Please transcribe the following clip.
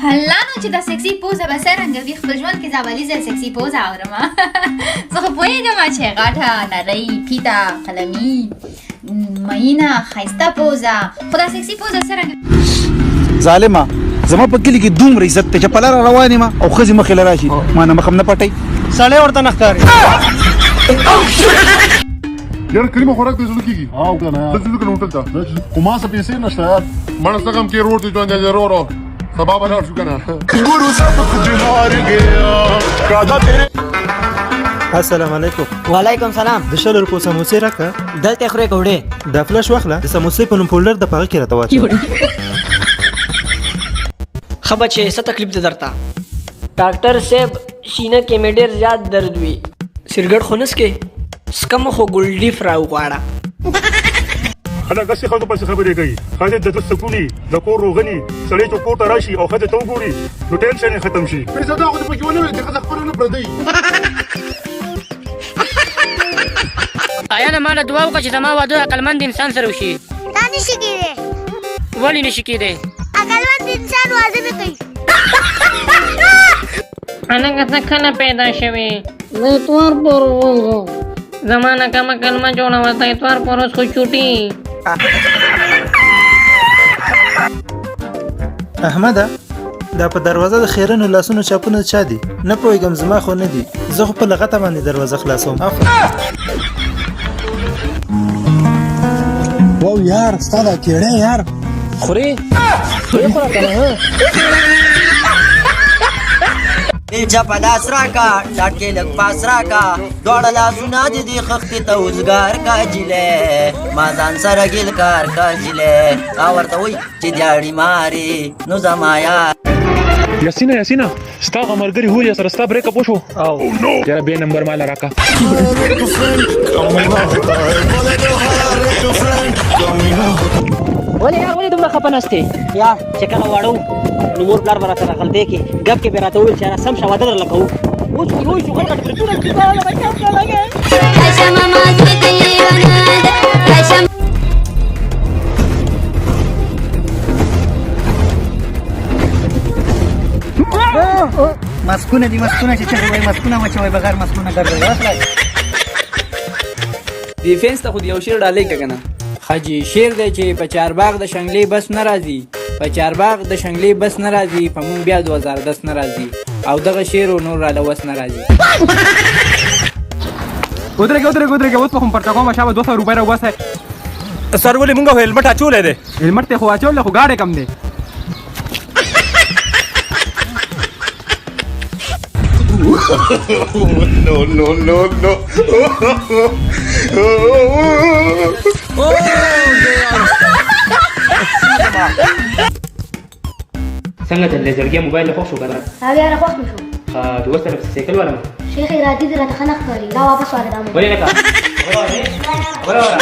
الله نو چې دا سیکسي پوزه به څرنګه وي؟ خپل ژوند کې زه اولي ځل سیکسي پوزه اورم. زه خو پوهېږم چې غټه، نرۍ، پیته، قلمي، مینه، ښایسته پوزه، خو دا سیکسي پوزه څرنګه؟ ظالمه، زما په کلي کې دومره عزت دی چې په لاره روان یم او ښځې مخې له راشي، ما نه مخ هم نه پټوي، سړی ورته نه ښکاري. یار کریمه، خوراک دې زړه کیږي او کنه؟ زه ځو کنه هوټل ته، خو ما څه پیسې نشته یار. مړه څه غم کې روډ دې ژوند دی ورو، سبا به لاړ شو کنه. ਗੁਰੂ ਸਭ ਕੁਝ ਹਾਰ ਗਿਆ ਕਾਦਾ ਤੇਰੇ السلام علیکم. وعلیکم سلام. د 20 روپو سموسې راکړه. دلته خورې کوړې؟ دا فلش واخله، د سموسې په نوم فولډر د په هغه کې راته واچوه. ښه بچې، څه تکلیف دی درته؟ ډاکټر صاحب، سینه کې مې ډېر زیات درد وي. سیګرټ خو نه څکې؟ څکم، خو ګلډیف راوغواړه. خلک داسې ښځو پسې خبرې کوي. ښځې د زړه سکوني، د کور روغني. سړی چې کور ته راشي او ښځې ته وګوري نو ټینشن یې ختم شي. پیسې دا خو دې پکې ونه ویل چې ښځه خپله نه پردی. آیا له ماله دعا وکړه چې زما واده عقلمند انسان سره وشي. دا نشي کېدی. ولې نشي کېدی؟ عقلمند انسان واده نه کوي. هلکه، ته کله پیدا شوې؟ د اتوار پر ورځ. زما نه کمه کلمه جوړوه، د اتوار پر ورځ خو چوټي. احمده، دا په دروازه د خیرنو لاسونو چاپونه چا دي؟ نه پوهېږم، زما خو نه دي، زه خو په لغته باندې دروازه خلاصوم. واو یار، ستا دا کیړی یار. خورې خورې، خوره که نه. بیلچه په لاس راکا، ډاټکې لږ پاس راکا، دواړه لاسونه دې دې خښتې ته وزګار کا جیلې، ما ځان سره ګیل کار کا جیلې. دا ورته وایي چې دیاړي ماري نو زما یار. یاسینه، یاسینه، ستا هغه ملګري هوریا سره ستا بریک اپ وشو؟ یاره، بیا نمبر ماله راکا. ولې یار، ولې دومره خفه ناست یې؟ یار، چې کله واړه وو نو مور پلار به راته غلطۍ کې ګپ کې به راته وویل چې یاره سم شه، واده درله کوو. اوس خو لوی شو، غټ غټ بریتونه چې لګې. ماسکونه دي، ماسکونه چې چغې وایي، ماسکونه واچوئ، بغیر ماسکونه ګرځئ. واخلئ. دی فینس ته خو یو شعر ډالۍ که کنه. حاجي، شعر دی چې په چارباغ د شنګلې بس نه راځي، په چارباغ د شنګلې بس نه راځي، په مونږ بیا 2010 نه راځي، او دغه شعر و نور راله وس نه راځي. ودرېږه، ودرېږه، ودرېږه، اوس به هم پرچا کوم. شابه 200 روپۍ راوباسئ. سر، ولې مونږ هیلمټ اچولی دی؟ هیلمټ ته خو اچولی، خو ګاډی کم دی. No, no, no, no. څنګه چل دی زړګیه؟ موبایل خوښ شو کنه؟ دا بیا را خوښ مې شو. ښه، چې اوس ته سایکل والم. شیخ، راځي دې راته ښه نه ښکاري، دا واپس واله دا. ولې لکه وره وره.